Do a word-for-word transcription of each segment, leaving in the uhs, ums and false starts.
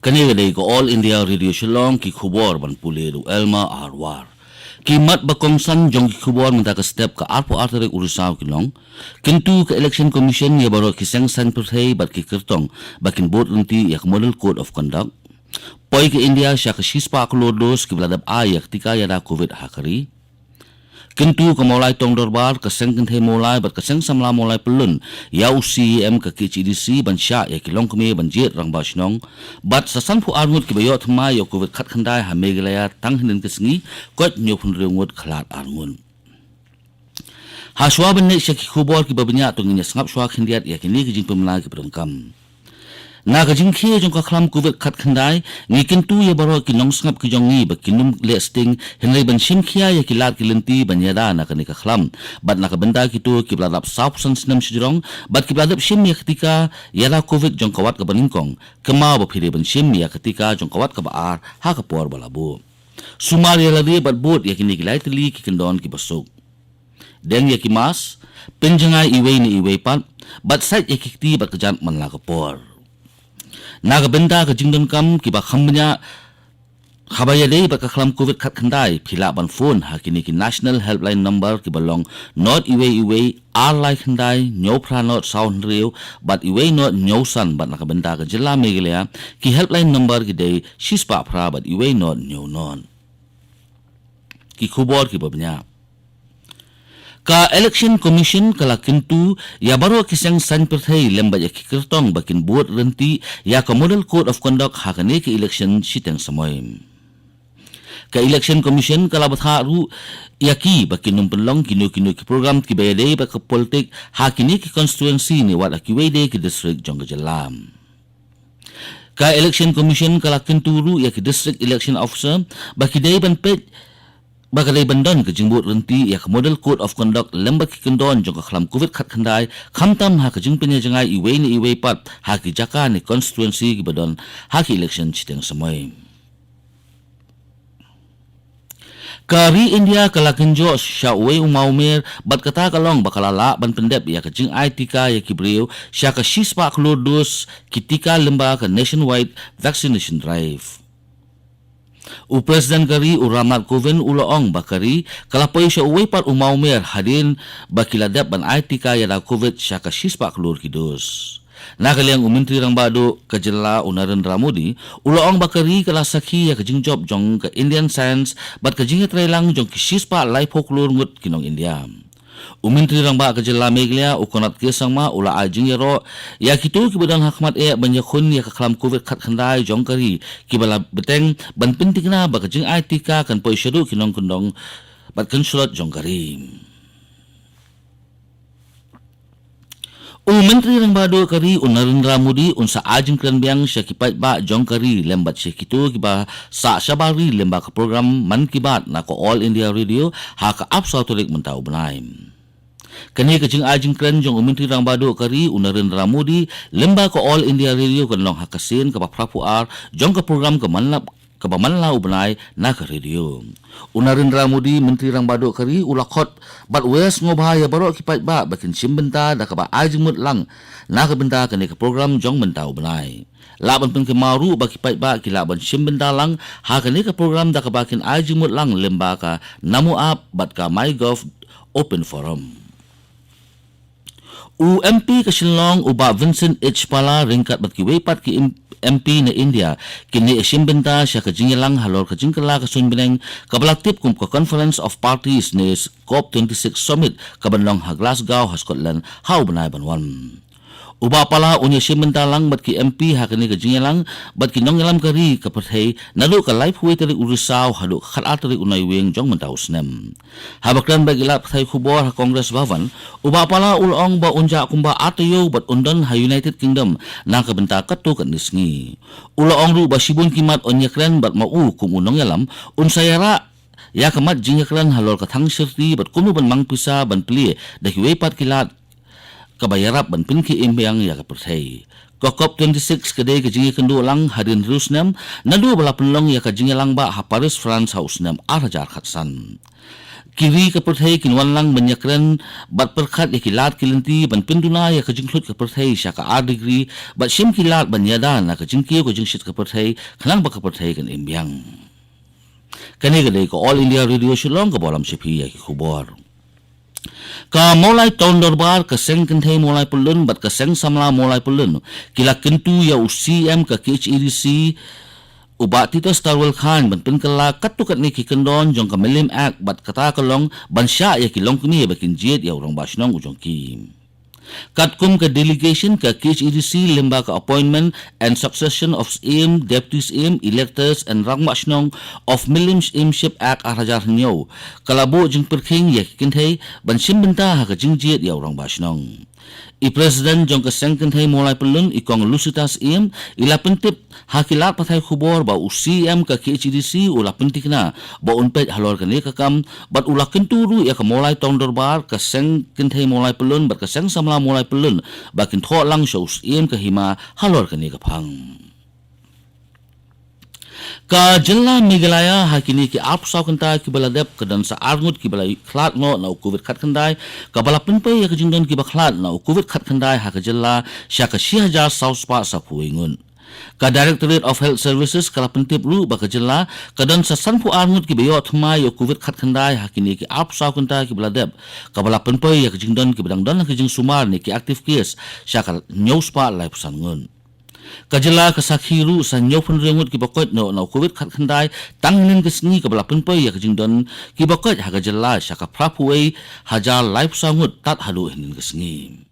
Kane ka dei ka All India Radio Shillong, ki khubor ban pule da u Elma Arwar. Ki mat ba kongsan jong ki khubor mynta ka step ka arphew ar tarik u Risaw ki long: Kyntu ka Election Commission ïa baroh ki seng saiñ pyrthei bad ki kyrtong ba kin bud ryntih ïa ka Model Code of Conduct. Poi ka India sha ka shispah klur dos kiba la dep ai ïa ka tika ïada Covid ha ka ri. Kyntu ka Mawlai Tong Dorbar, ka seng kynthei Mawlai bad ka seng samla Mawlai pyllun ïa u C E M ka K H A D C ban shah ïa ki longkmie ban jied rangbah shnong. Bad sa sanphew ar ngut kiba ïoh thymmai ïa u Covid khatkhyndai ha Meghalaya tang hynnin ka sngi, koit hynñiewphew hynriew ngut, khlad ar ngut. Hashwa ban leit sha ki khubor kiba bniah, to ngin ïa sngap shuwa khyndiat ïa kine ki jingpynbna kiba donkam. Na ka jingkhie jong ka khlam Covid khatkhyndai, ngi kyntu ïa baroh ki nongsngap ki jong ngi ba kin ym leh sting, hynrei ban shim khia ïa ki lad ki lynti ban ïada na kane ka khlam. Bad na ka bynta kito kiba la dap sawphew san snem shajrong bad kiba la dep shim ïa ka tika ïada Covid jong ka wat kaba nyngkong, kynmaw ba phi dei ban shim ïa ka tika jong ka wat kaba ar ha ka por ba la buh. Sumar ïa lade bad bud ïa kine ki lai tylli ki kyndon kiba suk. Deng ïa ki mask, pynjngai iwei na iwei pat, bad sait ïa ki kti bad kjat man la ka por. Na ka bynta ka jingdonkam kiba kham bniah, haba ïadei bad ka khlam Covid khatkhyndai, phi lah ban phone ha kine ki National Helpline Number kiba long not iwei iwei, ar lai khyndai, hynñiew phra not saw hynriew, bad iwei not hynñiew san, bad na ka bynta ka jylla Meghalaya, ki helpline number ki dei shispah phra bad iwei not hynñiew not. Ki khubor kiba bniah. Ka Election Commission ka la kyntu ïa baroh ki seng saiñ pyrthei lem bad ïa ki kyrtong ba kin bud ryntih ïa ka Model Code of Conduct ha kane ka election shiteng samoi. Ka Election Commission ka la bthah ruh ïa ki ba kin ym pynlong kino kino ki program kiba ïadei bad ka politik ha kine ki constituency ne wat ha kiwei de ki district jong ka jylla. Ka Election Commission ka la kyntu ruh ïa ki District Election Officer ba ki dei ban peit, ba ka dei ban don ka jingbud ryntih ïa ka Model Code of Conduct lem bad ki kyndon jong ka khlam Covid khatkhyndai, khamtam ha ka jingpynïajngai iwei na iwei pat ha ki jaka ne constituency kiba don ha ki election shiteng samoi. Ka ri India ka la kynjoh sha uwei u mawmer bad kata ka long ba ka la lah ban pyndep ïa ka jingai tika ïa ki briew sha ka shispah klur dos ki tika lyngba ka nationwide vaccination drive. U President ka ri, u Ramnath Kovind, u la ong ba ka ri ka la poi sha uwei pat u mawmer hadien ba ki la dep ban ai tika ïada Covid sha ka shispah klur ki dos. Na ka liang u Myntri Rangbah Duh ka jylla, u Narendra Modi, u la ong ba ka ri ka la sakhi ïa ka jingjop jong ka Indian science bad ka jingïatreilang jong ki shispah laiphew klur ngut ki nong India. U Myntri Rangbah ka jylla Meghalaya, u Conrad K Sangma, u la ai jingïaroh ïa kito kiba don ha khmat eh ban ïakhun ïa ka khlam Covid khatkhyndai jong ka ri, kiba la bteng ban pynthikna ba ka jingai tika kan poi shaduh ki nongkyndong bad kynshlot jong ka ri. U Myntri Rangbah Duh ka ri, u Narendra Modi, un sa ai jingkren biang sha ki paidbah jong ka ri lem bad sha kito kiba sah shabar ri lyngba ka program Mann Ki Baat na ka All India Radio ha ka arphew saw tarik mynta u bnai. Kane ka jingai jingkren jong u Myntri Rangbah Duh ka ri, u Narendra Modi, lyngba ka All India Radio kan long ha ka sien kaba phraphew ar jong ka program ka Mann La, kaba man la u bnai na ka radio. U Narendra Modi, Myntri Rangbah Duh ka ri, u la khot bad u ïasngewbha ïa baroh ki paidbah ba kin shim bynta da kaba ai jingmut lang na ka bynta kane ka program jong mynta u bnai. Lah ban pynkynmaw ruh ba ki paidbah ki lah ban shim bynta lang ha kane ka program da kaba kin ai jingmut lang lyngba ka Namo App bad ka MyGov Open Forum. U M P ka Shillong, u Bah Vincent H Pala, ryngkat bad kiwei pat ki M-, M P na India, kin ïashim bynta sha ka jingïalang halor ka jingkylla ka suiñ bneng kaba la tip kum ka Conference of Parties ne COP twenty-six Summit kaban long ha Glasgow ha Scotland ha u bnai ban wan. U Bah Pala un ïashim bynta lang bad ki M P ha kane ka jingïalang bad ki nongïalam ka ri ka pyrthei naduh ka laiphew wei tarik u Risaw haduh ka khatar tarik u Naiwieng jong mynta u snem. Haba kren bad ki lad pathai khubor ha Congress Bhavan, u Bah Pala u la ong ba un jah kumba ar taïew bad un don ha United Kingdom na ka bynta katto katne sngi. U la ong ruh ba shibun ki mat un ïakren bad ma u kum u nongïalam, un sa ïarah ïa ka mat jingïakren halor ka thang shyrti bad kumno ban mang pisa ban plie da kiwei pat ki lad kaba ïarap ban pynkhie im biang ïa ka pyrthei. Ka COP twenty-six ka dei ka jingïakynduh lang hadien hynriew snem naduh ba la pynlong ïa ka jingïalang bah ha Paris, France ha u snem ar hajar khatsan. Ki ri ka pyrthei kin wan lang ban ïakren bad pyrkhat ïa ki lad ki lynti ban pynduna ïa ka jingkhlut ka pyrthei sha ka ar degree bad shim ki lad ban ïada na ka jingkiew ka jingshit ka pyrthei khnang ba ka pyrthei kan im biang. Kane ka dei ka All India Radio Shillong kaba lam sha phi ïa ki khubor. Ka Mawlai Town Dorbar, ka Seng Kynthei Mawlai Pyllun bad ka Seng Samla Mawlai Pyllun ki la kyntu ïa u C M ka K H A D C, u Bah Titus Tarwel Chyne, ban pynkylla katto katne ki kyndon jong ka Mylliem Act bad kata ka long ban shah ïa ki longkmie ba kin jied ïa u rangbah shnong u jong ki. Katkum ka delegation ka K H A D C lyngba ka Appointment and Succession of Syiem, Deputy Syiem, Electors and Rangbah Shnong of Mylliem Syiemship Act ar hajar hynñiew, ka la buh jingpyrkhing ïa ki kynthei ban shim bynta ha ka jingjied ïa u rangbah shnong. I President jong ka Seng Kynthei Mawlai Pyllun, i Kong Lucita Syiem, i la pyntip ha ki lad pathai khubor ba u C M ka K H A D C u la pynthikna ba un peit halor kane ka kam bad u la kyntu ruh ïa ka Mawlai Town Dorbar, ka Seng Kynthei Mawlai Pyllun bad ka Seng Samla Mawlai Pyllun ba kin thoh lang sha u Syiem ka hima halor kane ka phang. Ka jylla Meghalaya ha kine ki arphew saw kynta kiba la dep ka don sa ar ngut kiba la khlad noh na u Covid khatkhyndai, kaba la pynpoi ïa ka jingdon kiba khlad na u Covid khatkhyndai ha ka jylla sha ka shi hajar saw spah saphew wei ngut. Ka Directorate of Health Services ka la pyntip ruh ba ka jylla ka don sa sanphew ar ngut kiba ïoh thymmai ïa u Covid khatkhyndai ha kine ki arphew saw kynta kiba la dep, kaba la pynpoi ïa ka jingdon kiba dang don ha ka jingsumar ne ki active case sha ka hynñiew spah laiphew san ngut. Ka jylla ka sakhi ruh sa hynñiewphew hynriew ngut kiba koit noh na u Covid khatkhyndai tang hynnin ka sngi, kaba la pynpoi ïa ka jingdon kiba koit ha ka jylla sha ka phraphew wei hajar laiphew saw ngut tad haduh hynnin ka sngi.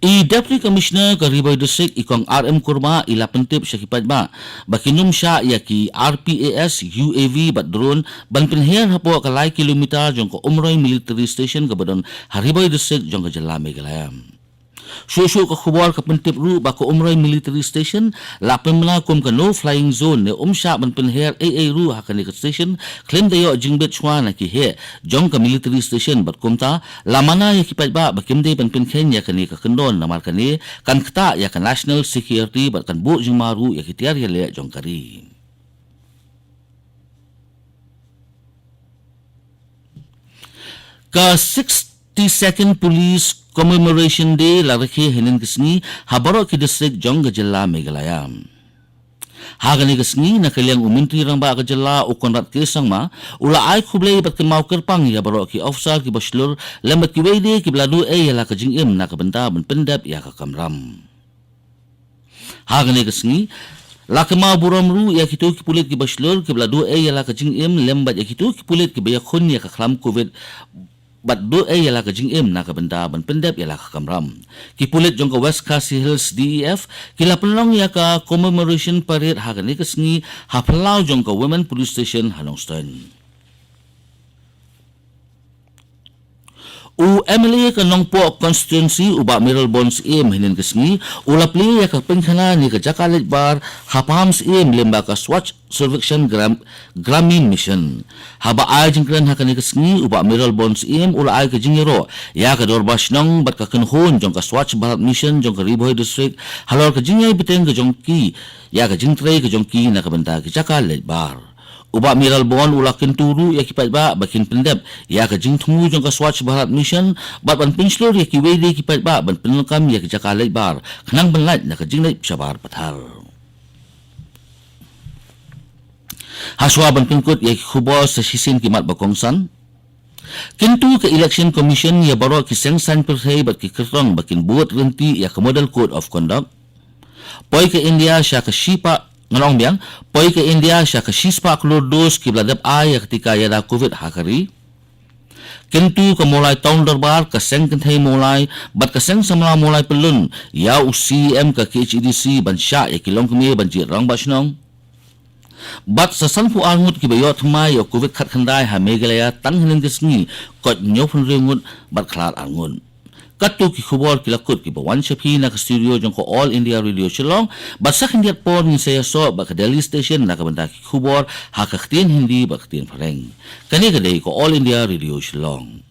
I Deputy Commissioner ka Ri Bhoi District, i Kong R M Kurbah, i la pyntip sha ki paidbah ba kin ym shah ïa ki R P A S, U A V bad drone ban pynher hapoh ka lai kilometer jong ka Umroi Military Station kaba don ha Ri Bhoi District jong ka jylla Meghalaya. Shuh shuh ka khubor ka pyntip ruh ba ka Umroi Military Station la pynbna kum ka no flying zone, ne ym shah ban pynher ei ei ruh ha kane ka station khlem da ïoh jingbit shuwa na ki heh jong ka military station bad kumta la mana ïa ki paidbah ba kim dei ban pynkheiñ ïa kane ka kyndon, namar kane kan ktah ïa ka national security bad kan buh jingma ruh ïa ki tiar ïaleh jong ka ri. Ka sixty-second Police Commemoration Day la rakhe hynnin ka sngi ha baroh ki district jong ka jylla Meghalaya. Ha kane ka sngi, na ka liang u Myntri Rangbah ka jylla, u Conrad K Sangma, u la ai khublei bad kynmaw kyrpang ïa baroh ki officer kiba shlur lem bad kiwei de kiba la duh ei ïa la ka jingim na ka bynta ban pyndep ïa ka kamram. Ha kane ka sngi la kynmaw burom ruh ïa kito ki pulit kiba shlur kiba la duh ei ïa la ka jingim lem bad ïa kito ki pulit kiba ïakhun ïa ka khlam Covid bad duh ei ïa la ka jingim na ka bynta ban pyndep ïa la ka kamram. Ki pulit jong ka West Khasi Hills D E F ki la pynlong ïa ka commemoration parade ha kane ka sngi ha phyllaw jong ka Women Police Station ha Nongstoiñ. U M L A ka Nongpoh Constituency, u Bah Mayralborn Syiem, hynnin ka sngi u la plie ïa ka pynkhana ne ka jaka leit bar ha Pahamsyiem lyngba ka Swachh Survekshan Gram-, Gramin Mission. Haba ai jingkren ha kane ka sngi, u Bah Mayralborn Syiem u la ai ka jingïaroh ïa ka dorbar shnong bad ka kynhun jong ka Swachh Bharat Mission jong ka Ri Bhoi District halor ka jingïai bteng ka jong ki ïa ka jingtrei ka jong ki na ka bynta ki jaka leit bar. U Bah Mayralborn u la kyntu ruh ïa ki paidbah ba kin pyndep ïa ka jingthmu jong ka Swachh Bharat Mission bad ban pynshlur ïa kiwei de ki paidbah ban pyndonkam ïa ki jaka leit bar khnang ban lait na ka jingleit shabar pathar. Hashwa ban pynkut ïa ki khubor, sa shisien ki mat ba kongsan. Kyntu ka Election Commission ïa baroh ki seng saiñ pyrthei bad ki kyrtong ba kin bud ryntih ïa ka Model Code of Conduct. Poi ka India sha ka shispah, ngan ong biang, poi ka India sha ka shispah klur dos kiba la dep ai ïa ka tika ïada Covid ha ka ri. Kyntu ka Mawlai Town Dorbar, ka Seng Kynthei Mawlai bad ka Seng Samla Mawlai Pyllun ïa u C M ka K H A D C ban shah ïa ki longkmie ban jied rangbah shnong. Bad sa sanphew ar ngut kiba ïoh thymmai ïa u Covid khatkhyndai ha Meghalaya tang hynnin ka sngi, koit hynñiewphew hynriew ngut bad khlad ar ngut. Katto ki khubor ki la kut kiba wan sha phi na ka studio jong ka All India Radio Shillong, bad sa khyndiat por ngin sa ïasoh bad ka Delhi Station na ka bynta ki khubor ha ka ktien Hindi bad ka ktien Phareng. Kane ka dei ka All India Radio Shillong.